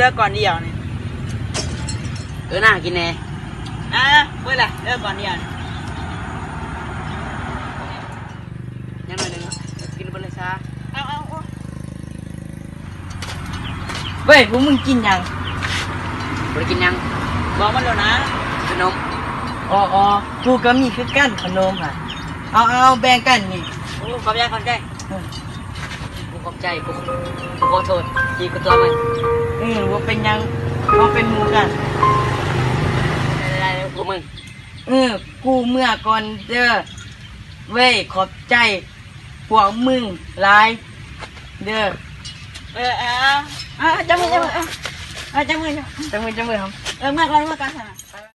ເຫຼືອກ້ອນດຽວນີ້. ເອີ ໜ້າກິນແດ່. ອ່າ ເບິດລະ ເຫຼືອກ້ອນດຽວນີ້. ຍັງໜ້ອຍໜຶ່ງ ກິນເບິດເລີຍຊາ. ເອົາ ເອົາ ໂອ້ຍ ເວີຍ ພວກມຶງກິນຫຍັງ? ບໍ່ໄດ້ກິນຫຍັງ. ບອກມັນໂລດນະ. ຂະໜົມ. ອໍ ອໍ ກູກໍມີຄືກັນຂະໜົມຫັ້ນ. ເອົາ ເອົາ ແບ່ງກັນນີ້. ໂອ້ ຂອບໃຈ ຂອບໃຈ. ເອີ ກູຂອບໃຈ ກູ ກູຂໍໂທດທີ່ກູຕົວະມຶງ. ເອີ ບໍ່ເປັນຫຍັງ ເຮົາເປັນໝູ່ກັນ. ໄດ້ໆ ພວກມຶງ. ເອີ ກູເມືອກ່ອນເດີ. ເວີຍ ຂອບໃຈພວກມຶງຫຼາຍເດີ. ເອີ ເອີ ເອີ ຈັບມື ຈັບມື ເອີ ຈັບມື ຈັບມື ຈັບມື. ເອີ ເມືອກ່ອນ ເມືອກ່ອນ.